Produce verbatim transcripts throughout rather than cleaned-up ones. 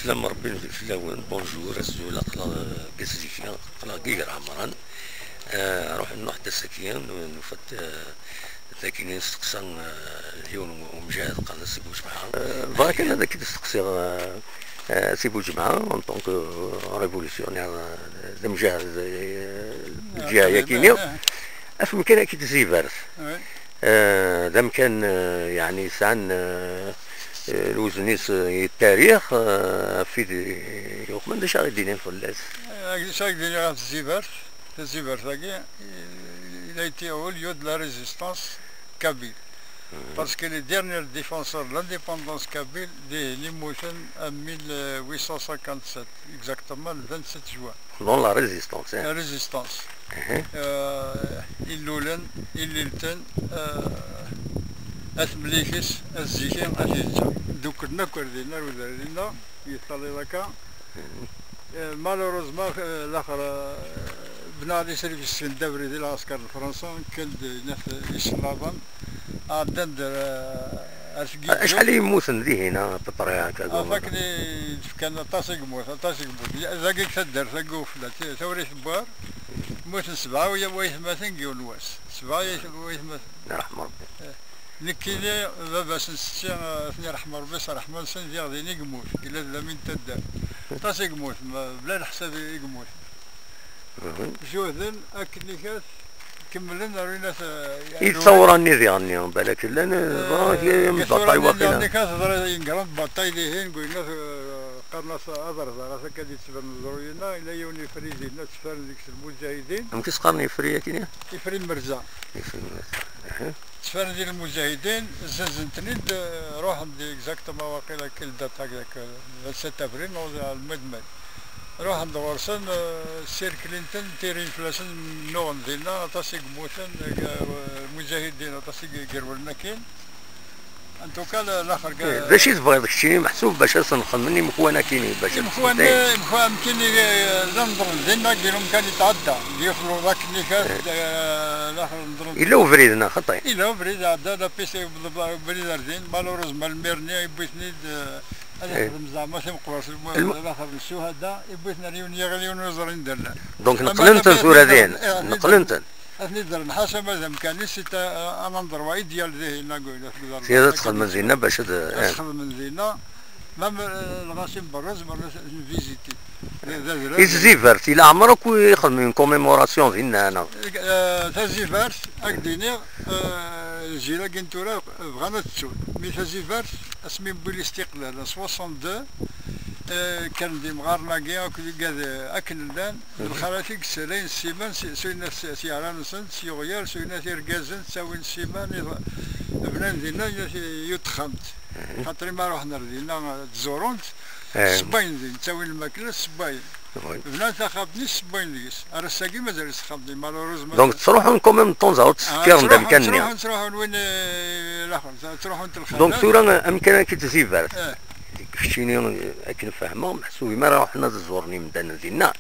Sslam Ṛebbi fell-awen, bonjour, azul, aql-aɣ, eh, deg Ziki, aql-aɣ deg Iger Ɛemran. Eh, ruḥ, nruḥ-d ass-agi, nufa-d, eh, dagi nesteqsa, eh, yiwen n umjahed qqaren-as Si Buǧemɛa. Eh, bɣiɣ kan ad k-id-steqsiɣ, eh, eh, Si Buǧemɛa, en tant que révolutionnaire, eh, d amjahed, eh, lǧiha-yagi-nni. Af umkan-agi n Tzibert. Eh, d amkan, eh, yeɛni yesɛan, eh, eh, lewzen-is, eh, i ttarix, eh, ɣef wid yuqmen, d acu ara d-inin fell-as? Eh, acu ara d-iniɣ ɣef Tzibert? Tazibert-agi, il a été au lieu de la résistance kabyle. Parce que les derniers défenseurs de l'indépendance kabyle, d ihin i mmuten en mille huit cent cinquante-sept, exactement le vingt-sept juin. Dans la résistance, hein. La résistance. Euh, Illulen, Illilten, euh, At Mlikes, At Ziki, At Yeǧǧa. Dduklen akk ar dinna, ar udrar dinna, yeṭṭalay akka. Euh, malheureusement, euh, laxer, euh, Ben Ali Srif yesken-d abrid i lɛesker n Fransa, kkan-d, yenna-t, icellaḍen. Ɛeddan-d, eh, ar tgigin. Acḥal i yemmuten dihin, à peu près, akka? Af akken i d-fkan aṭas i yemmut, aṭas i yemmut. Ya, dagi deg taddart, dagi ufella, ti-, tawrit n Buɛer, mmuten sebɛa wa-, waytmaten deg yiwen wass. Sebɛa yayt-, waytmaten. Iṛḥem Ṛebbi. Eh, nekkini, baba-s n setti, eh, ad ten-iṛḥem Ṛebbi s ṛṛeḥma-nsen, diɣ din i yemmut. Yella d lamin n taddart. Aṭas i yemmut, ma, bla leḥsab i, i yemmut. Jehden akken i kat, kemmlen ar win at, eh, i d tawra-nni diɣen-nni, balak llan, eh, eh, deg tawra-nni waqila. Diɣen-nni kat, ẓra, yengra-d batay dihin, deg win at, eh, qqaren-as aḍerbar, at akka d-yettban ẓruyina, yella yiwen ifri dinna, ttfaren deg-s lmujahidin. Amek i s-qqaren ifri akkin? Ifri n Merza. Ifri n Merza. Aha. Ttfaren di lmujahidin, zzenzen-ten-id, eh, ruḥen di exactement waqila quelle date hekk, eh, vingt-sept avril, neɣ d le mois de mai. Ruḥen-d ɣur-sen, eh, ssirklen-ten, ttirin fell-asen, nnuɣen dinna, aṭas i yemmuten, eh, lmujahidin, aṭas i yerwlen akkin. En tout cas, la-, laxer. Eh, d acu i tebɣiḍ keččini, meḥsub, bac ad sen-xedmen imekwan akkin, bac ad imekwan, eh, imekwan akkin, eh, llan ḍren dinna, deg umkan yetɛedda, deg Ufluḍ akkin, eh, laxer ḍren. Yella ubrid, neɣ xaṭi? Yella ubrid, iɛedda, la piste, ubrid ar din, malheureusement, lmir-nni yewwi-ten-id, eh, ad ixdem zeɛma timeqbert, laxer n ccuhada, yewwi-ten ar yiwen yiɣil, yiwen ur ẓrin d Allah. Donc, neqlen-ten tura din, neqlen-ten. Ad ten-id-rren ḥaca ma d amkan-is, c'est un, un endroit idéal dihin, la, deg uderreɛ. Ad xedmen dinna bac ad, ad xedmen dinna. Même, euh, lɣaci n berra, zemren ad ten-visiti. D, d adrar. I Tzibert, i leɛmer akk i xedmen une commémoration dinna, neɣ? Euh, Tazibert, ad k-d-iniɣ, euh, lǧil-agi n tura bɣan ad ttun. Mi Tazibert, asmi wwin listiqlal, en soixante-deux, euh, kkren-d imɣaren-agi akk d igad, akken llan, d lxalat i yessalayen ssiman, s, s, s yeɛra-nsen, s yeɣyal, s irgazen, ttawin ssiman, iḍ-, bnan dinna yiwet texxamt. Xaṭer imi ruḥen ar dinna ad ẓurun-t, ssewwayen din, ttawin lmakla, ssewwayen. Bnan taxxamt-nni, ssewwayen deg-s. Ar ass-agi mazal-itt texxamt-nni, malheureusement. Donc, ttruḥun quand même de temps à autre, ah, skkiren-d amkan-nni. Ttruḥun, ttruḥun win, eh, laxer, ttruḥun-t lxalat. Donc, tura, amkan-agi n Tzibert. Keččini, eh, akken fehmeɣ, meḥsub imi ara ruḥen ad ẓuren imdanen dinna,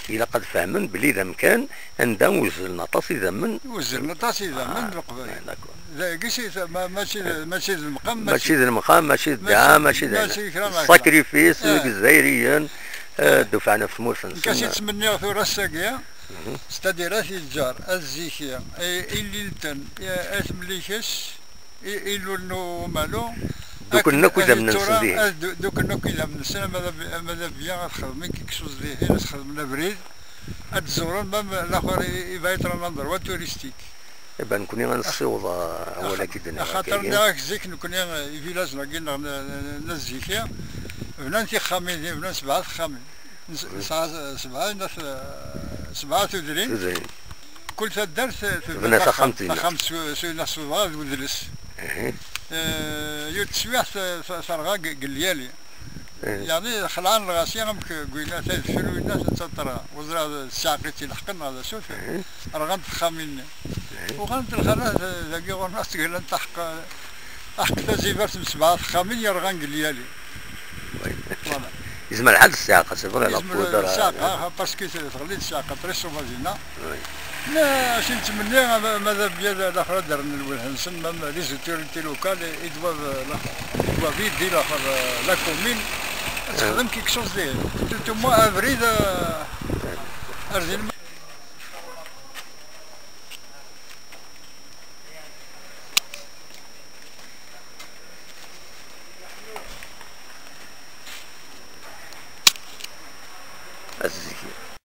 ilaq ad fehmen belli d amkan anda uzzlen aṭas idammen. Uzzlen aṭas idammen n Leqbayel. Ah, d'accord. Dagi si, ma, mačči d, mačči d lemqam, mačči d lemqam, mačči d ddeɛɛa, mačči d kra. Sacrifice n Izzayriyen, eh, dufɛen ɣef tmurt-nsen. Nekk ad s-ttmenniɣ tura ass-agi, c'est-à-dire At Yeǧǧar, At Ziki, eh, Illilten, eh, At Mlikes, i, Ilul n Umalu, duklen akk idammen-nsen dihin. Ad du-, duklen akk idammen-nsen, ama d ab-, ama d abya, ad xedmen quelque chose dihin, ad xedmen abrid, ad d-ẓuren, même laxer i, i va être un endroit touristique. Eh ben, nekkni ad nessiweḍ, eh, awal-agi d-nniɣ. Axaṭer nniɣ-ak zik, nekkni, eh, i village-agi neɣ n, n, n, n Ziki, bnan tixxamin, bnan sebɛa texxamin. Nesɛa sebɛa, sebɛa tudrin. Tudrin. Kul taddart tebna taxxamt, taxxamt s, s, s, s udɣa d udles. Eh, yiwet teswiɛt, eh, terɣa deg, deg lyali. Yeɛni xelɛen lɣaci amek gwina tadfel winna terɣa. Ur ẓriɣ d ssiɛqa i tt-ileḥqen neɣ d acu, rɣant texxamin-nni. Uɣalent lxalat, eh, dagi ɣur-neɣ ttgellent aḥeqq, aḥeqq Tazibert n sebɛa texxamin yerɣan deg lyali. Voilà. Yezmer lḥal d ssiɛqa, c'est vrai, la poudre. Yezmer ssiɛqa, parce que teɣli-d ssiɛqa très souvent dinna. Oui. Mais acu nettmenni, ma, ma d abya d, laxer ad d-rren lwelha-nsen, même les autorités locales, ils doivent, euh, laxer, ils doivent aider, laxer, euh, la commune. Ad texdem quelque chose de, de, de moins abrid, euh, ar din. Azizgi.